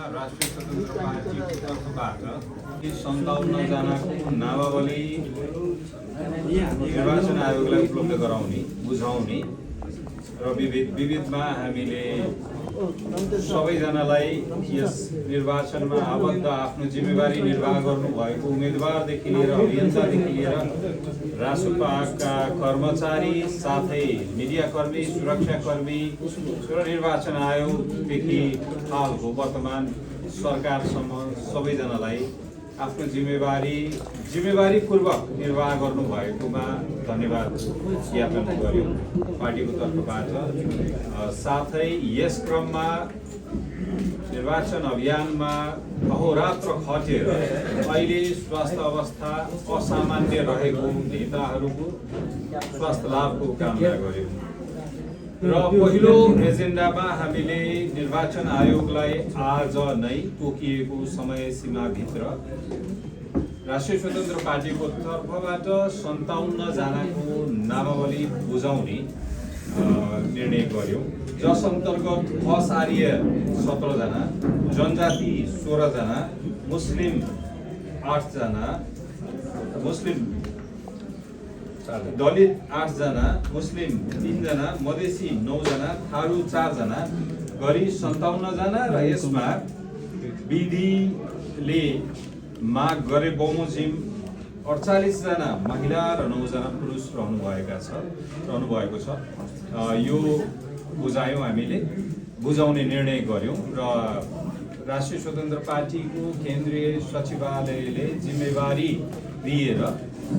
राष्ट्रिय स्वतन्त्र पार्टीको तर्फबाट 57 जनाको नामावली निर्वाचन आयोगलाई उपलब्ध गराउने, बुझाउने र विविधमा हामीले सबैजनालाई यस निर्वाचनमा आबद्ध आफ्नो जिम्मेवारी निर्वाह गर्नुभएको उम्मेदवारदेखि लिएर अभियन्तादेखि लिएर रासोपाका कर्मचारी साथै मिडियाकर्मी, सुरक्षाकर्मी र निर्वाचन आयोगदेखि हालको वर्तमान सरकारसम्म सबैजनालाई आफ्नो जिम्मेवारीपूर्वक निर्वाह गर्नुभएकोमा धन्यवाद ज्ञापन गर्यो पार्टीको तर्फबाट। साथै यस क्रममा निर्वाचन अभियानमा अहोरात्र खटेर अहिले स्वास्थ्य अवस्था असामान्य रहेको नेताहरूको स्वास्थ्य लाभको कामना गर्यौँ र पहिलो एजेन्डामा हामीले निर्वाचन आयोगलाई आज नै तोकिएको समय सीमाभित्र राष्ट्रिय स्वतन्त्र पार्टीको तर्फबाट 57 जनाको नामावली बुझाउने निर्णय गर्यौं, जस अन्तर्गत खस आर्य 17 जना, जनजाति 16 जना, मुस्लिम 8 जना, दलित 8 जना, मुस्लिम 3 जना, मधेसी 9 जना, थारू 4 जना गरी 57 जना र यसमा विधिले माग गरे बमोजिम 48 जना महिला र 9 जना पुरुष रहनुभएको छ। यो बुझायौं, हामीले बुझाउने निर्णय गर्यौं र राष्ट्रिय स्वतन्त्र पार्टीको केन्द्रीय सचिवालयले जिम्मेवारी दिएर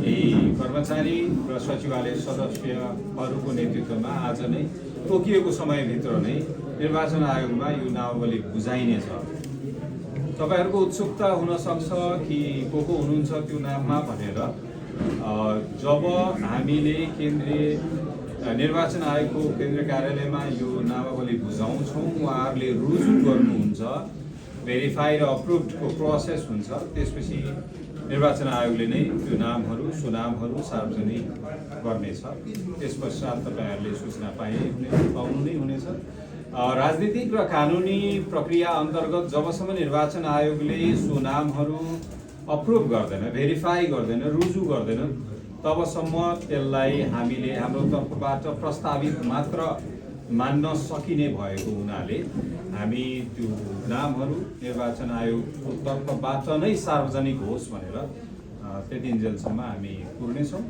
यी कर्मचारी र सचिवालय सदस्यहरूको नेतृत्वमा आज नै तोकिएको समयभित्र नै निर्वाचन आयोगमा यो नामावली बुझाइनेछ। तपाईहरुको उत्सुकता हुन सक्छ कि को हुनुहुन्छ त्यो नाममा भनेर। जब हामीले केन्द्रीय निर्वाचन आयोगको केन्द्रीय कार्यालयमा यो नामावली बुझाउँछौँ, उहाँहरूले रुजु गर्नुहुन्छ, भेरिफाई र अप्रुभडको प्रोसेस हुन्छ। त्यसपछि निर्वाचन आयोगले नै त्यो नामहरू सुनामहरू सार्वजनिक गर्नेछ। त्यसपश्चात तपाईहरुले सूचना पाउनु नै हुनेछ। राजनीतिक र कानुनी प्रक्रिया अन्तर्गत जबसम्म निर्वाचन आयोगले सुनामहरू अप्रुभ गर्दैन, भेरिफाई गर्दैन, रुजु गर्दैन, तबसम्म त्यसलाई हामीले हाम्रो तर्फबाट प्रस्तावित मात्र मान्न सकिने भएको हुनाले हामी त्यो नामहरू निर्वाचन आयोगको तर्फबाट नै सार्वजनिक होस् भनेर त्यतिन्जेलसम्म हामी कुर्नेछौँ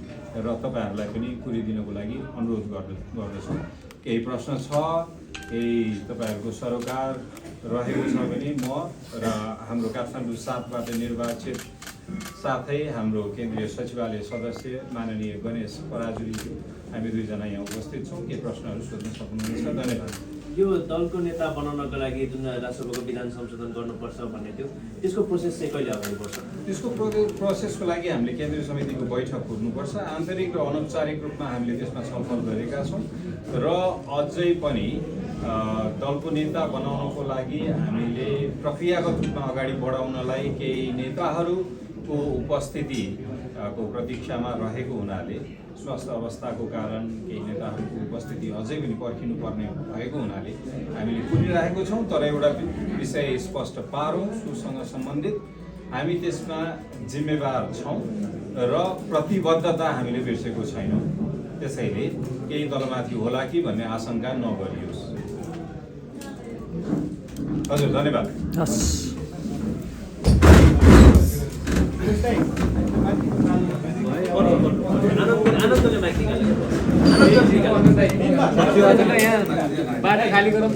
र तपाईहरुलाई पनि कुरिदिनको लागि अनुरोध गर्दछौँ। केही प्रश्न छ, केही तपाईहरुको सरोकार रहेको छ भने म र हाम्रो काठमाडौँ 7बाट निर्वाचित साथै हाम्रो केन्द्रीय सचिवालय सदस्य माननीय गणेश पराजुली, हामी दुईजना यहाँ उपस्थित छौँ। के प्रश्नहरू सोध्न सक्नुहुनेछ? धन्यवाद। यो दलको नेता बनाउनको लागि जुन राष्ट्रसभाको विधान संशोधन गर्नुपर्छ भन्ने थियो, त्यसको प्रोसेस चाहिँ कहिले अगाडि बढ्छ? त्यसको प्रोसेसको लागि हामीले केन्द्रीय समितिको बैठक कुर्नुपर्छ। आन्तरिक र अनौपचारिक रूपमा हामीले त्यसमा छलफल गरेका छौँ र अझै पनि दलको नेता बनाउनको लागि हामीले प्रक्रियागत रूपमा अगाडि बढाउनलाई केही नेताहरूको उपस्थितिको प्रतीक्षामा रहेको हुनाले, स्वास्थ्य अवस्थाको कारण केही नेताहरूको उपस्थिति अझै पनि पर्खिनुपर्ने भएको हुनाले हामीले कुरिरहेको छौँ। तर एउटा विषय स्पष्ट पारौँ, सुसँग सम्बन्धित हामी त्यसमा जिम्मेवार छौँ र प्रतिबद्धता हामीले बिर्सेको छैनौँ। त्यसैले केही दलमाथि होला कि भन्ने आशंका नगरियोस्। हजुर, धन्यवाद। बाटो खाली गरौँ।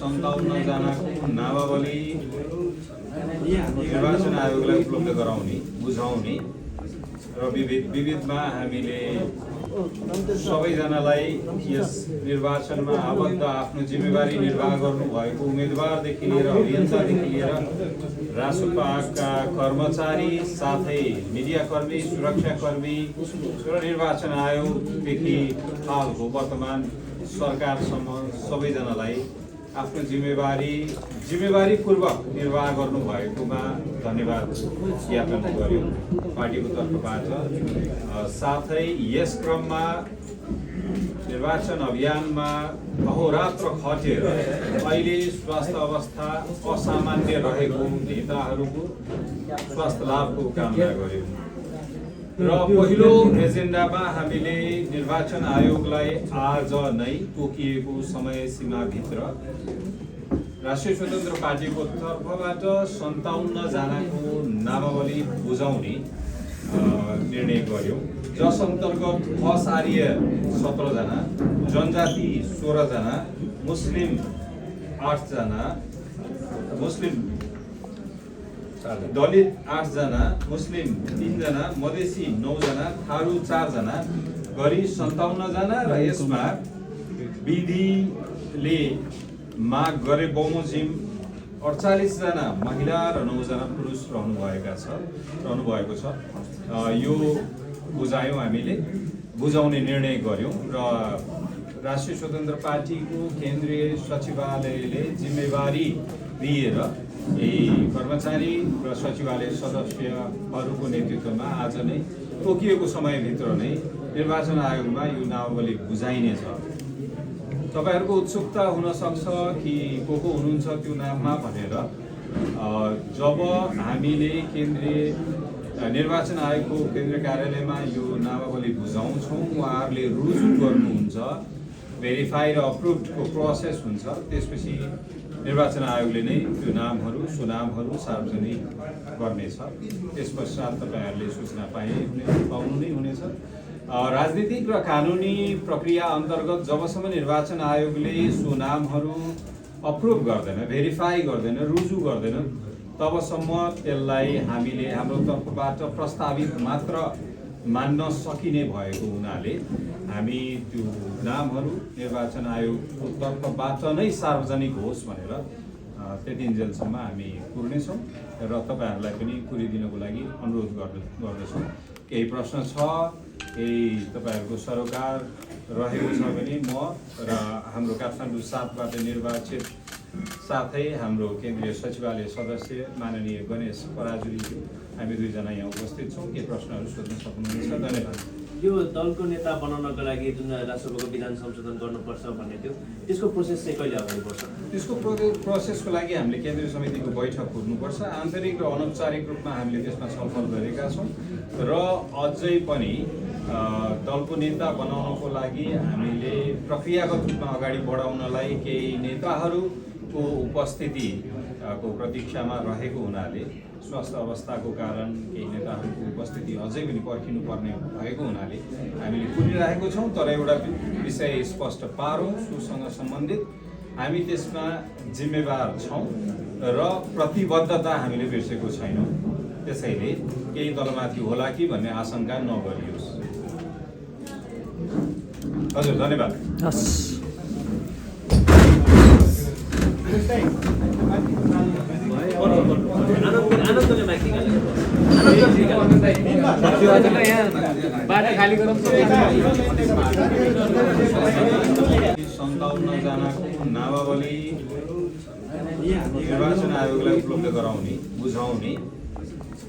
57 जनाको नामावली निर्वाचन आयोगलाई उपलब्ध गराउने, बुझाउने र विविधमा हामीले सबैजनालाई यस निर्वाचनमा आबद्ध आफ्नो जिम्मेवारी निर्वाह गर्नुभएको उम्मेदवारदेखि लिएर अभियन्तादेखि लिएर रासोपाका कर्मचारी साथै मिडियाकर्मी, सुरक्षाकर्मी र निर्वाचन आयोगदेखि हालको वर्तमान सरकारसम्म सबैजनालाई आफ्नो जिम्मेवारीपूर्वक निर्वाह गर्नुभएकोमा धन्यवाद ज्ञापन गर्यौं पार्टीको तर्फबाट। साथै यस क्रममा निर्वाचन अभियानमा अहोरात्र खटेर अहिले स्वास्थ्य अवस्था असामान्य रहेको नेताहरूको स्वास्थ्य लाभको कामना गर्यौँ र पहिलो एजेन्डामा हामीले निर्वाचन आयोगलाई आज नै तोकिएको समय सीमाभित्र राष्ट्रिय स्वतन्त्र पार्टीको तर्फबाट 57 जनाको नामावली बुझाउने निर्णय गर्यौँ, जस अन्तर्गत असार्य 17 जना, जनजाति 16 जना, मुस्लिम 8 जना, मुस्लिम दलित 8 जना, मुस्लिम 3 जना, मधेसी 9 जना, थारू 4 जना गरी 57 जना र यसमा विधिले माग गरे बमोजिम 48 जना महिला र 9 जना पुरुष रहनुभएको छ। यो बुझायौँ, हामीले बुझाउने निर्णय गर्यौँ र राष्ट्रिय स्वतन्त्र पार्टीको केन्द्रीय सचिवालयले जिम्मेवारी लिएर यी कर्मचारी र सचिवालय सदस्यहरूको नेतृत्वमा आज नै तोकिएको समयभित्र नै निर्वाचन आयोगमा यो नामावली बुझाइनेछ। तपाईहरूको उत्सुकता हुन सक्छ कि को हुनुहुन्छ त्यो नाममा भनेर। जब हामीले केन्द्रीय निर्वाचन आयोगको केन्द्रीय कार्यालयमा यो नामावली बुझाउँछौँ, उहाँहरूले रुजु गर्नुहुन्छ, भेरिफाई र अप्रुभको प्रोसेस हुन्छ। त्यसपछि निर्वाचन आयोगले नै त्यो नामहरू सुनामहरू सार्वजनिक गर्नेछ। त्यस पश्चात तपाईँहरूले सूचना पाउनु नै हुनेछ। राजनीतिक र कानुनी प्रक्रिया अन्तर्गत जबसम्म निर्वाचन आयोगले सुनामहरू अप्रुभ गर्दैन, भेरिफाई गर्दैन, रुजु गर्दैन, तबसम्म त्यसलाई हामीले हाम्रो तर्फबाट प्रस्तावित मात्र मान्न सकिने भएको हुनाले हामी त्यो नामहरू निर्वाचन आयोगको तर्फबाट नै सार्वजनिक होस् भनेर त्यतिन्जेलसम्म हामी पुर्नेछौँ र तपाईँहरूलाई पनि पुरिदिनको लागि अनुरोध गर्दछौँ। केही प्रश्न छ, केही तपाईँहरूको सरोकार रहेको छ भने म र हाम्रो काठमाडौँ 7बाट निर्वाचित साथै हाम्रो केन्द्रीय सचिवालय सदस्य माननीय गणेश पराजुलीज्यू हामी दुईजना यहाँ उपस्थित छौँ। के प्रश्नहरू सोध्न सक्नुहुनेछ? धन्यवाद। यो दलको नेता बनाउनको लागि जुन राष्ट्रपतिको विधान संशोधन गर्नुपर्छ भन्ने थियो, त्यसको प्रोसेस चाहिँ कहिले अगाडि बढ्छ? त्यसको प्रोसेसको लागि हामीले केन्द्रीय समितिको बैठक कुर्नुपर्छ। आन्तरिक र अनौपचारिक रूपमा हामीले त्यसमा छलफल गरेका छौँ र अझै पनि दलको नेता बनाउनको लागि हामीले प्रक्रियागत रूपमा अगाडि बढाउनलाई केही नेताहरूको उपस्थितिको प्रतीक्षामा रहेको हुनाले, स्वास्थ्य अवस्थाको कारण केही नेताहरूको उपस्थिति अझै पनि पर्खिनुपर्ने भएको हुनाले हामीले कुरिरहेको छौँ। तर एउटा विषय स्पष्ट पारौँ, सुसँग सम्बन्धित हामी त्यसमा जिम्मेवार छौँ र प्रतिबद्धता हामीले बिर्सेको छैनौँ। त्यसैले केही दलमाथि होला कि भन्ने आशंका नगरियोस्। हजुर, धन्यवाद। आनन्दले माथि बाटो खाली गरौँ। 57 जनाको नामावली निर्वाचन आयोगलाई उपलब्ध गराउने, बुझाउने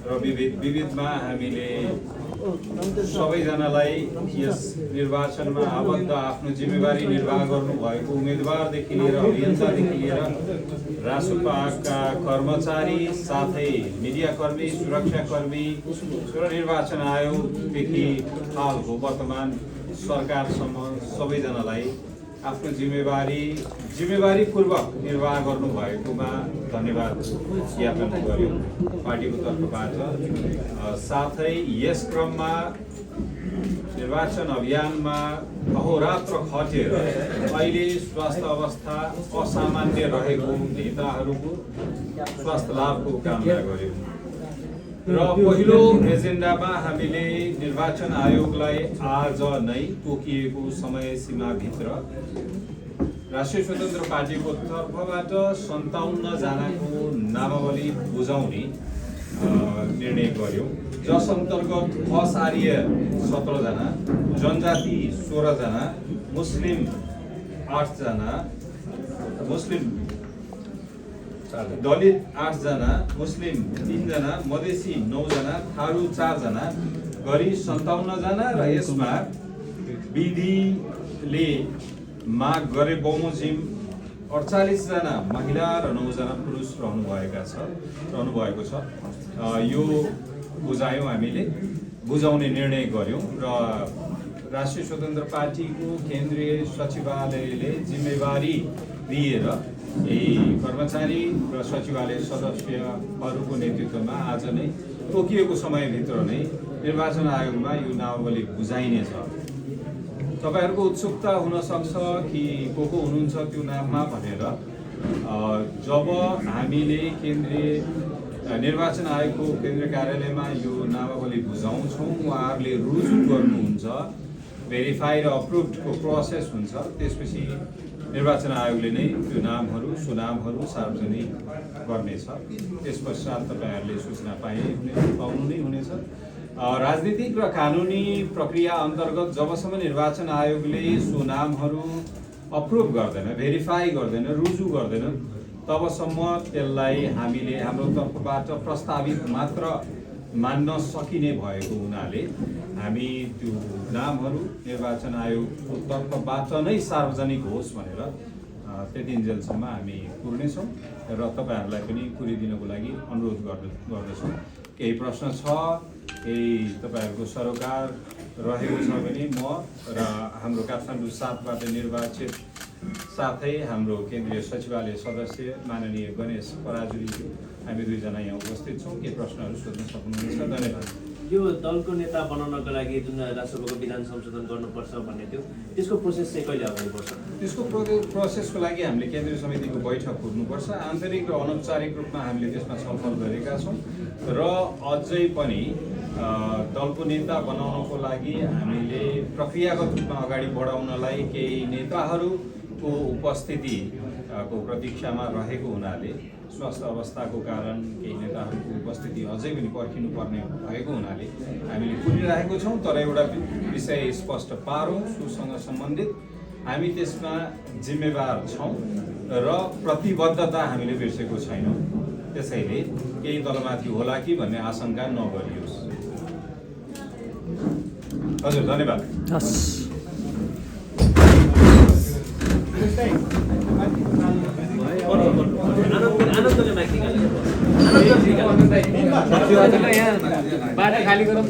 र विविधमा हामीले सबैजनालाई यस निर्वाचनमा आबद्ध आफ्नो जिम्मेवारी निर्वाह गर्नुभएको उम्मेदवारदेखि लिएर अभियन्तादेखि लिएर रासोपाका कर्मचारी साथै मिडियाकर्मी, सुरक्षाकर्मी र निर्वाचन आयोगदेखि हालको वर्तमान सरकारसम्म सबैजनालाई आफ्नो जिम्मेवारीपूर्वक निर्वाह गर्नुभएकोमा धन्यवाद ज्ञापन गर्यौँ पार्टीको तर्फबाट। साथै यस क्रममा निर्वाचन अभियानमा अहोरात्र खटेर अहिले स्वास्थ्य अवस्था असामान्य रहेको नेताहरूको स्वास्थ्य लाभको कामना गर्यौँ र पहिलो एजेन्डामा हामीले निर्वाचन आयोगलाई आज नै तोकिएको समय सीमाभित्र राष्ट्रिय स्वतन्त्र पार्टीको तर्फबाट 57 जनाको नामावली बुझाउने निर्णय गर्यौँ, जस अन्तर्गत असार्य 17 जना, जनजाति 16 जना, मुस्लिम 8 जना, मुस्लिम दलित 8 जना, मुस्लिम 3 जना, मधेसी 9 जना, थारू 4 जना गरी 57 जना र यसमा विधिले ले माग गरे बमोजिम 48 जना महिला र 9 जना पुरुष रहनुभएको छ। यो बुझायौँ हामीले, बुझाउने निर्णय गर्यौँ र राष्ट्रिय स्वतन्त्र पार्टीको केन्द्रीय सचिवालयले जिम्मेवारी दिएर यी कर्मचारी र सचिवालय सदस्यहरूको नेतृत्वमा आज नै तोकिएको समयभित्र नै निर्वाचन आयोगमा यो नामावली बुझाइनेछ। तपाईँहरूको उत्सुकता हुनसक्छ कि को हुनुहुन्छ त्यो नाममा भनेर। जब हामीले केन्द्रीय निर्वाचन आयोगको केन्द्रीय कार्यालयमा यो नामावली बुझाउँछौँ, उहाँहरूले रुजु गर्नुहुन्छ, भेरिफाई र अप्रुभडको प्रोसेस हुन्छ। त्यसपछि निर्वाचन आयोगले नै त्यो नामहरू सुनामहरू सार्वजनिक गर्नेछ। त्यस पश्चात तपाईँहरूले सूचना पाउनु नै हुनेछ। राजनीतिक र कानुनी प्रक्रिया अन्तर्गत जबसम्म निर्वाचन आयोगले सुनामहरू अप्रुभ गर्दैन, भेरिफाई गर्दैन, रुजु गर्दैन, तबसम्म त्यसलाई हामीले हाम्रो तर्फबाट प्रस्तावित मात्र मान्न सकिने भएको हुनाले हामी त्यो नामहरू निर्वाचन आयोगको तर्फबाट नै सार्वजनिक होस् भनेर त्यतिन्जेलसम्म हामी पुर्नेछौँ र तपाईँहरूलाई पनि पुरिदिनको लागि अनुरोध गर्दछौँ। केही प्रश्न छ, केही तपाईँहरूको सरोकार रहेको छ भने म र हाम्रो काठमाडौँ 7बाट निर्वाचित साथै हाम्रो केन्द्रीय सचिवालय सदस्य माननीय गणेश पराजुलीज्यू हामी दुईजना यहाँ उपस्थित छौँ। के प्रश्नहरू सोध्न सक्नुहुनेछ? धन्यवाद। यो दलको नेता बनाउनको लागि जुन राष्ट्रपतिको विधान संशोधन गर्नुपर्छ भन्ने थियो, त्यसको प्रोसेस चाहिँ कहिले अगाडि बढ्छ? त्यसको प्रोसेसको लागि हामीले केन्द्रीय समितिको बैठक कुर्नुपर्छ। आन्तरिक र अनौपचारिक रूपमा हामीले त्यसमा छलफल गरेका छौँ र अझै पनि दलको नेता बनाउनको लागि हामीले प्रक्रियागत रूपमा अगाडि बढाउनलाई केही नेताहरूको उपस्थितिको प्रतीक्षामा रहेको हुनाले, स्वास्थ्य अवस्थाको कारण केही नेताहरूको उपस्थिति अझै पनि पर्खिनुपर्ने भएको हुनाले हामीले कुरिरहेको छौँ। तर एउटा विषय स्पष्ट पारौँ, सुसँग सम्बन्धित हामी त्यसमा जिम्मेवार छौँ र प्रतिबद्धता हामीले बिर्सेको छैनौँ। त्यसैले केही दलमाथि होला कि भन्ने आशंका नगरियोस्। हजुर, धन्यवाद। आनन्दले माथि बाटो खाली गरौँ।